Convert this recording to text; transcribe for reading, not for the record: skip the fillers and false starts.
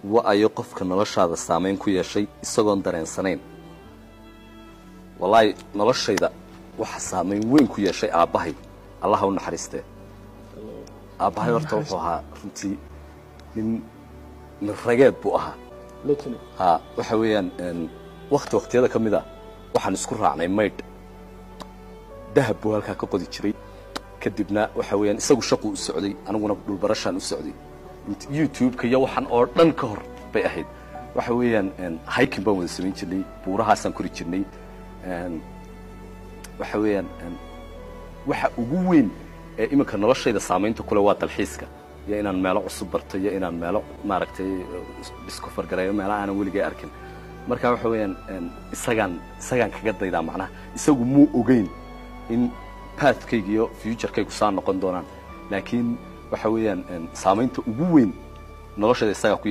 Wa-ayo qofka noloshaada saamayn ku yeeshay isagoon dareensanayn? Wallaahi, noloshayda waxa saamayn weyn ku yeeshay aabbahay, Allaha u naxariistee. Aabbahay horta wuxuu ahaa runtii nin rageed buu ahaa. Ha, waxa weeyaan wakti waktiyada ka mid a waxaan isku raacnay maydh, dahab buu halkaa ka qodi jiray. Kadibna waxa weeyaan isagu shaquu u socday, aniguna dhulbarashaan u socday. YouTube-ka iyo waxaan oo dhan ka hor bay ahayd. Waxa weeyaan hiking baan wada samayn jirnay, buurahaasaan kori jirnay. Waxa weeyaan waxa ugu weyn ee iminka noloshayda saamaynta kule waa dalxiiska iyo inaan meelo cusub barto iyo inaan meelo, maaragtay, isku fargareeyo, meelo aanan weligay arkin. Marka waxa weeyaan isagaan kaga daydaa. Macnaha isagu muu ogeyn in pathkayga iyo futurekaygu saa noqon doonaan, laakiin waxa weeyaan saamaynta ugu weyn noloshayda isagaa ku